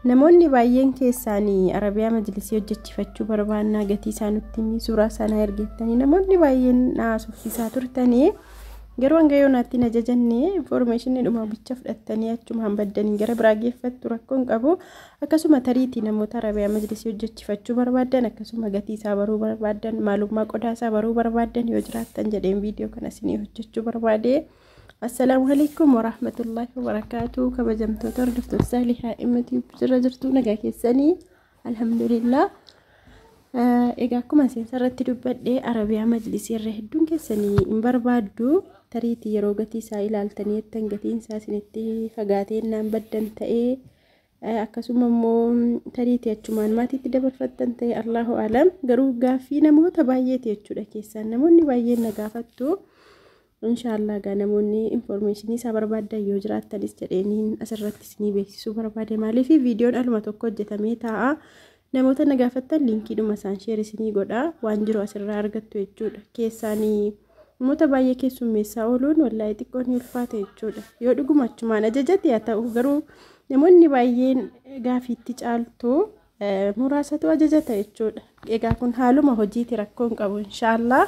Namoonni baay'een keessaanii Arabiyaa majlisii hojjechifachuu barbaannaa, gatii isaa nutti himi, suuraa sanaa ergettanii namoonni baay'een na haasofsiisaa turtanii, garuu hanga yoonaatti hin ajajanne. Information dhuma bicha fudhattanii achumaan baddanii gara biraa geeffattu, rakkoo hin qabu. Akkasuma tariitii namoota Arabiyaa majlisii hojjechifachuu barbaaddan, akkasuma gatii isaa baruu barbaaddan, maalummaa qodaa isaa baruu barbaaddan yoo jiraattan jedheen viidiyoo kana isinii hojjechuu barbaade. Assalaamu alaikum warahmatullahi wabarakaatu. Kabajamtoota hordoftoota Saalihaa Dhimma jira jirtu, nagaa keessanii? Alhamdulillah. Egaa akkuma seensa irratti dubbadhee, Arabiyaa majlisii irra hedduun keessanii hin barbaaddu. Tariitii yeroo gatii isaa ilaaltanii jettan gatiin isaa isinitti fagaatee naan baddan ta'ee, akkasuma immoo tariitii achumaan maatiitti dabarfattan ta'e, Allahu alam. Garuu gaaffii namoota baay'eeti jechuudha, keessaan namoonni baay'een na gaafattu. Inshaallah gaa namoonni information isaa barbaaddan yoo jiraattanis jedheeniin asirratti isinii beeksisuu barbaade. Maaliif viidiyoon aluma tokko hojjetamee taa'a, namoota na gaafattan linkiidhuma isaan share isinii godha, waan jiru asirraa argattu jechuudha. Keessaanii namoota baay'ee keessummeessaa ooluun wallaahi xiqqoo ni ulfaata jechuudha. Yoo dhuguma achumaan ajajate haa ta'u, garuu namoonni baay'een gaafiitti caaltu muraasatu ajajata jechuudha. Egaa kun haaluma hojiiti, rakkoo hin qabu inshaallah.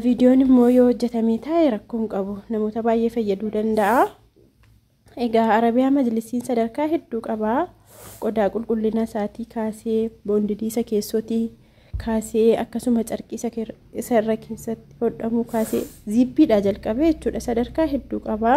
Viidiyoon immoo yoo hojjetamee taa'e rakkoo hin qabu, namoota baay'ee fayyaduu danda'a. Egaa Arabiyaa majlisiin sadarkaa hedduu qaba. Qodaa qulqullina isaatii kaasee, bonded isa keessootii kaasee, akkasuma carqii isa irra keessatti hodhamuu kaasee, ziippiidhaa jalqabee jechuudha, sadarkaa hedduu qaba.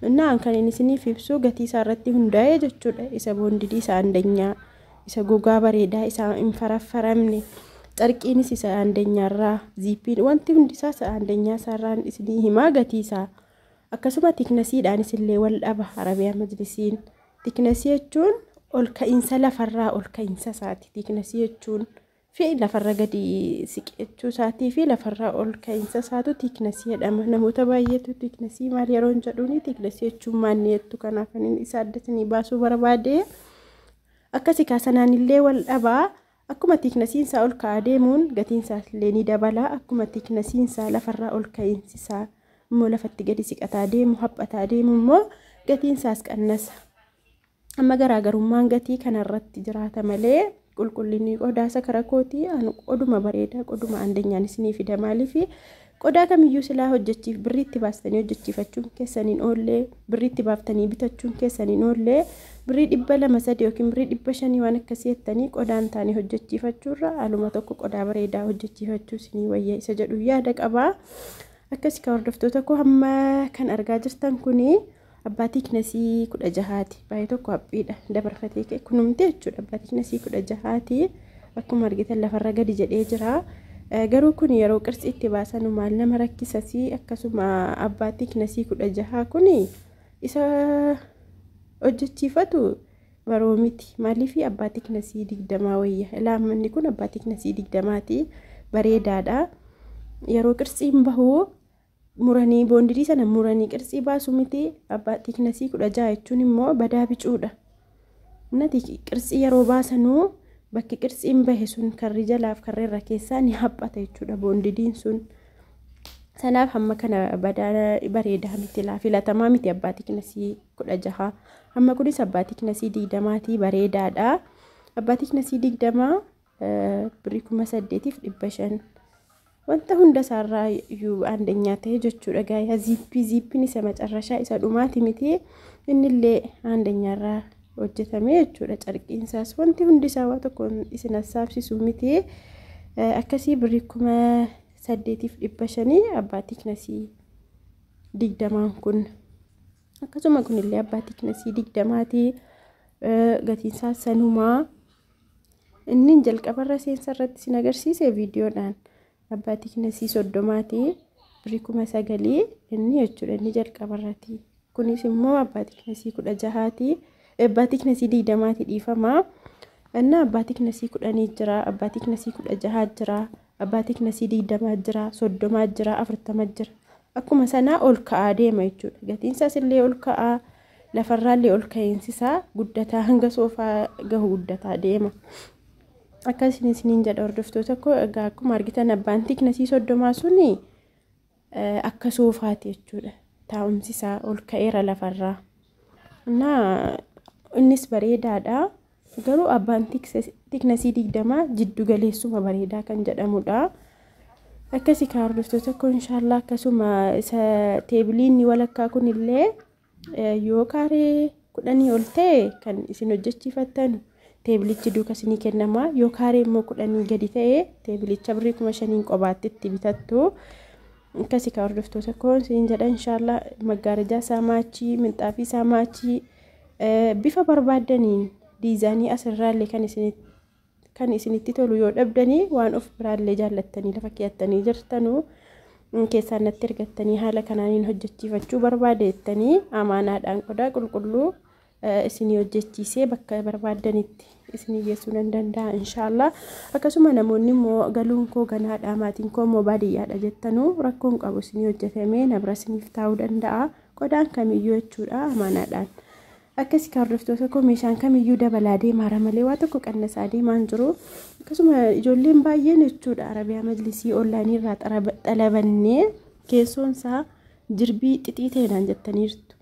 Innaan kan inni isiniif ibsu gatii isaa irratti hundaa'ee jechuudha. Isa bonded isa andanyaa, isa gogaa bareedaa, isa hin faraffaramne, carqiinis isa andanyaarraa, ziippiin, wanti hundisaa isa andanyaa isaarraan isinii himaa gatii isaa. Akkasuma thicknessiidhaanis illee wal dhaba Arabiyaa majlisiin. Thickness jechuun ol ka'iinsa lafarraa ol ka'iinsa isaati. Thickness jechuun fi lafarra gadi siqechuu isaatii fi lafarraa ol ka'iinsa isaatu thickness jedhama. Namoota baay'eetu thickness maal yeroo hin jedhuuni, thickness jechuun maal jettu. Kanaaf kan isa adda isinii baasuu barbaade. Akkasi kaasanaan illee wal dhabaa. Akkuma thicknessiin isaa ol ka'aa deemuun gatiin isaas illee ni dabala. Akkuma thicknessiin isaa lafarraa ol ka'iinsi isaa immoo lafatti gadi siqataa deemu, haphataa deemu immoo gatiin isaas qannasa. Amma garaagarummaan gatii kanarratti jiraata malee qulqullinni qodaa isa kara kootii qoduma bareedaa, qoduma andanyaan isinii fida. Maaliif qodaa kamiyyuu silaa hojjechiif birriitti baastanii hojjechiifachuun keessaniin oollee, birriitti baaftanii bitachuun keessaniin oollee, birrii 200 3 yookiin birrii 500 waan akkasii jettanii qodaan taanii hojjechiifachuurra aluma tokko qodaa bareedaa hojjechiifachuu isinii wayya isa jedhu yaada qabaa. Akkasi ka hordoftoota koo, hamma kan argaa jirtan kuni abbaa thickness 16ti. Baay'ee tokko haphiidha. Dabarfatee kunumte jechuudha. Abbaa thickness 16ti. Akkuma argitan lafarra gadi jedhee jira. Garuu kun yeroo qirtsii itti baasanu maal nama rakkisasii, akkasuma abbaa thickness 16 kun isa hojjechiifatu baroo miti. Maaliif abbaa thickness 20 wayya. Ilaamanni kun abbaa thickness 20ti. Bareedaadha. Yeroo qirtsiin bahuu muranii, bonded sana muranii qirtsii baasu miti. Abbaa thickness 16 jechuun immoo badaa bicuudha. Nati qirtsii yeroo baasanuu bakki qirtsiin bahe sun karri jalaaf karri irra keessaa ni haphata jechuudha bondediin sun. Sanaaf hamma kana badaa bareedaa miti, laa filatamaa miti abbaa thickness 16. Hamma kunis abbaa thickness 20ti, bareedaadha. Abbaa thickness 20 birrii 8500, wanta hunda isaarraa iyyuu andanyaa ta'e jechuudha. Gaaya ziippii, ziippiin isa macarrashaa isa dhumaati miti, innillee andanyaarraa hojjetame jechuudha. Carqiinsaas wanti hundi isaa waa tokko isin hassaabsisu miti. Akkasii birrii 8500 abbaa thickness 20n kun. Akkasuma kunillee abbaa thickness 20ti, gatiinsaa sanumaa. Inni jalqabarra seensa irratti isin agarsiise viidiyoodhaan abbaa thickness 30ti, birrii 9000 inni jechuudha, inni jalqabarratti. Kunis immoo abbaa thickness 16ti, abbaa thickness 20ti, dhiifama. Innaa abbaa thickness 10 jira, abbaa thickness 16 jira, abbaa thickness 20 jira, 30 jira, 40 jira. Akkuma sanaa ol ka'aa deema jechuudha. Gatiin isaas illee ol ka'aa, lafarraallee ol ka'iinsi isaa guddataa hanga soofaa gahu guddataa deema. Akkasiin isiniin jedha hordoftoota koo. Egaa akkuma argitan abbaan thickness 30 suni akka soofaati jechuudha. Taa'umsi isaa ol ka'eera lafarraa. Innaa Innis bareedaadha. Garuu abbaan thicknessii 20 jiddu galeessuma bareedaa kan jedhamudha. Akkasii kan hordoftoota koo inshaallah akkasuma isa teebiliin walakkaa kunillee yoo kaaree 10 ol ta'e kan isin hojjechiifattan teebilichi duuka isinii kennama. Yoo kaaree immoo 10 gadi ta'e teebilicha birrii 5,000 qobaatti itti bitattu. Akkasii kan hordoftoota koo isin jedha inshaallah maggaarajaa isaa maachii, minxaafii isaa maachii bifa barbaaddaniin diizaayinii asirraallee kan isinitti tolu yoo dhabdanii waan of biraallee jaallattanii lafa keeyattanii jirtanuu keessaan natti ergattanii haala kanaaniin hojjechiifachuu barbaadettanii amaanaadhaan qodaa qulqulluu isinii hojjechiisee bakka barbaaddanitti isinii geessuu nan danda'a inshaallah. Akkasuma namoonni immoo galuun koo ganaadha maatiin koo immoo baadiyyaadha jettanuu rakkoon qabu isinii hojjetamee nabra isiniif taa'uu danda'a qodaan kamiyyuu jechuudha amaanaadhaan. Akkasii kan hordoftoota koo meeshaan kamiyyuu dabalaa deemaara malee waa tokko qannasaa deemaa hin jiru. Akkasuma ijoolleen baay'een jechuudha Arabiyaa majlisii onlaayinii irraa xalabannee keessoon isaa jirbii xixii ta'e jettaniirtu.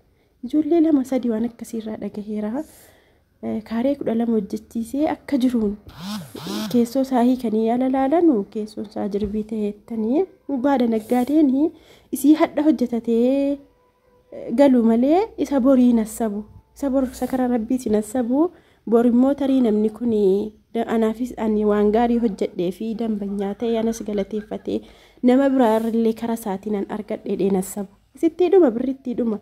Ijoollee 2 3 waan akkasii irraa dhagaheera. Kaaree 12 hojjechiisee akka jiruun keessoo isaa hiikanii yaala laalanu keessoon isaa jirbii ta'ettanii dhugaadha naggaadeen isii hadha hojjetatee galu malee isa borii nassabu. Isa bor sakara rabbiiti nassabu borimmoo tarii namni kun anaafis ani waan gaarii hojjedhee fi dambanyaa ta'e anas galateeffatee nama biraa irrallee karaa isaatiin an argadhee nassabu. Isittii dhuma birrittii dhuma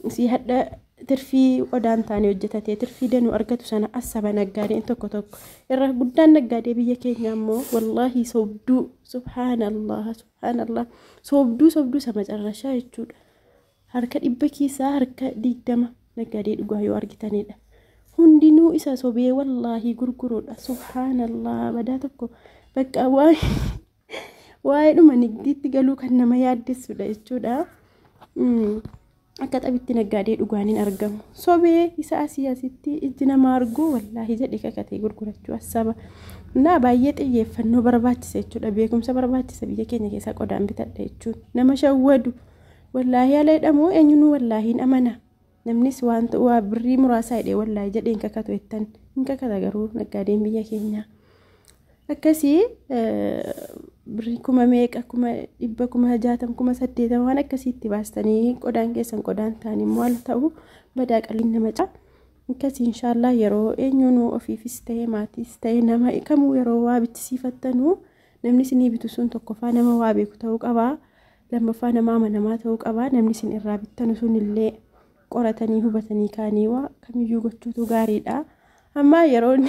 isii hadha tirfii qodaan taane hojjetatee tirfii danuu argatu sana assaba naggaadeen tokko tokko irra guddaan naggaadee biyya keenya immoo wallaahi sobduu subhaanallah subhaanallah sobduu sobduu sama carrashaa jechuudha. Harka 100 keessaa harka 20 naggaadee dhugaa yoo argitanidha. Hundinuu isa sobee wallaahi gurguruudha. Subhaanallah badaa tokko bakka waa'ee dhuma nigdiitti galuu kan nama yaaddessudha jechuudha. Akka xabitti naggaadee dhugaan hin argamu. Sobee isa asii asitti ijji nama argu wallaahi jedhee kakatee gurgurachuu asaba. Naa baay'ee xiyyeeffannoo barbaachisa jechuudha. Beekumsa barbaachisa biyya keenya keessaa qodaan bitadha jechuun. Nama shawwadu wallaahi ala jedhamu eenyunuu wallaahi hin amana. Namnis waan waa birrii muraasa jedhee wallaahi jedhee hin kakatu jettan hin kakata garuu naggaadeen biyya keenyaa. Akkasii birrii 1,000 meeqa 100,000 60,000 80,000 waan akkasiitti baastanii qodaan keessan qodaan ta'an immoo al ta'u badaa qaliin nama caa. Akkasii inshaallah yeroo eenyunuu ofiifis ta'e maatiis ta'e nama kamuu yeroo waa bichisiifattanuu namni isinii bitu sun tokkoffaa nama waa beeku ta'uu qabaa. Lammaffaa nama amanamaa ta'uu qabaa. Namni isin irraa bittanu sun illee qoratanii hubatanii kaanii waa kamiyyuu gochuutu gaariidha. Amma yeroon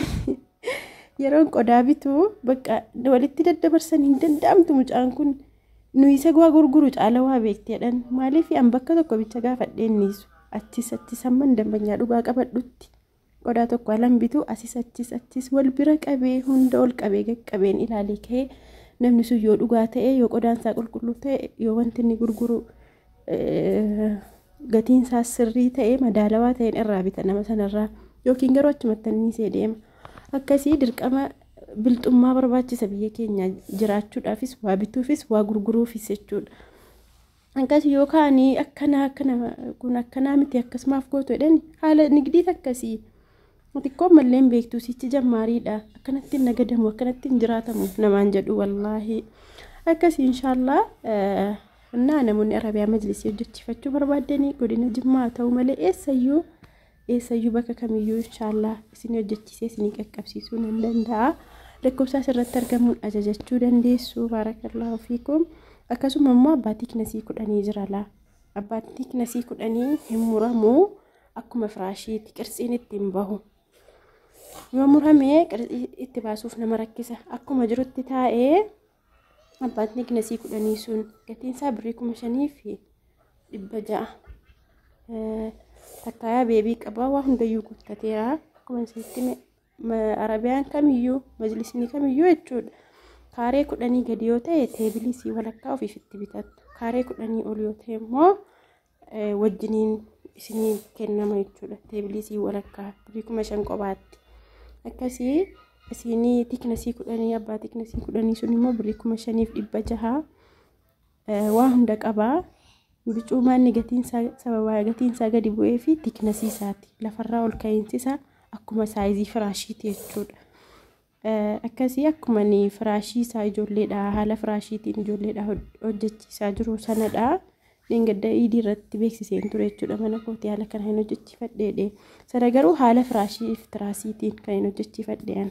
qodaa bitu bakka walitti daddabarsan hin danda'amtu mucaan kun nuyi isa waa gurguru caala waa beekteedhaan maaliif an bakka tokko bicha gaafadheen niisu achis achis hamman dambanyaa dhugaa qabadhutti qodaa tokko alan bitu asis achis achis wal bira qabee hunda ol qabee qaqqabeen ilaalee ka'ee namni sun yoo dhugaa ta'e yoo qodaan isaa qulqulluu ta'e yoo wanti inni gurguru gatiin isaa sirrii ta'e madaalawaa ta'een irraa bita nama sanarraa yookiin garuu achumatti anniisee deema. Akkasii dirqama bilxummaa barbaachisa biyya keenya jiraachuudhaafis waa bituufis waa gurguruufis jechuudha. Akkasii yoo kaanii akkana akkana kun akkanaa miti akkasumaaf gootu jedhan haala nigdiit akkasii. Xiqqoo mallee hin beektu sichi jammaariidha. Akkanatti hin nagadamu akkanatti hin jiraatamu namaan jedhu wallaahi. Akkasii inshaallah እና namoonni Arabiyaa majlisii hojjechiifachuu barbaaddanii godina Jimmaa ta'u malee eessayyuu bakka kamiyyuu inshaallah isin hojjechiisee isinii qaqqabsiisuu nan danda'a. Lakkoofsa asirratti argamuun ajajachuu dandeessu. Baarakallahu fiikum. Akkasuma immoo abbaa thicknessii 10 jira laa. Abbaa thicknessii 10 hin muramu akkuma firaashiitti qirtsiin ittiin bahu. Yoo murame qirtsii itti baasuuf nama rakkisa. Akkuma jirutti taa'ee abbaan thicknessii 10 sun gatiin isaa birrii 5,600. Takkaayaa beebii qaba waa hundayyuu guuttateera. Akkuma isinitti Arabiyaan kamiyyuu majlisni kamiyyuu jechuudha. Kaaree 10 gadi yoo ta'e teebilii sii walakkaa ofiif itti bitattu. Kaaree 10 ol yoo ta'e immoo wajjiniin isinii kennama jechuudha. Teebilii sii walakkaa birrii 5,000 qobaatti. Akkasii isinii thicknessii 10 abbaa thicknessii 10 sun immoo birrii 5,600 waa hunda qabaa. Bicuumaan gatiin isaa sababa gatiin isaa gadi bu'ee fi thickness isaati. Lafarraa ol ka'iinsi isaa akkuma size firaashiiti jechuudha. Akkasii akkuma firaashii isaa ijoolleedha, haala firaashiitiin ijoolleedha hojjechiisaa jiru sanadha. Dheengadda iidii irratti beeksiseen ture jechuudha, mana kootii haala kana hin hojjechiifadheedhe. Sana garuu haala firaashii fi tiraasiitiin kan hin hojjechiifadhe.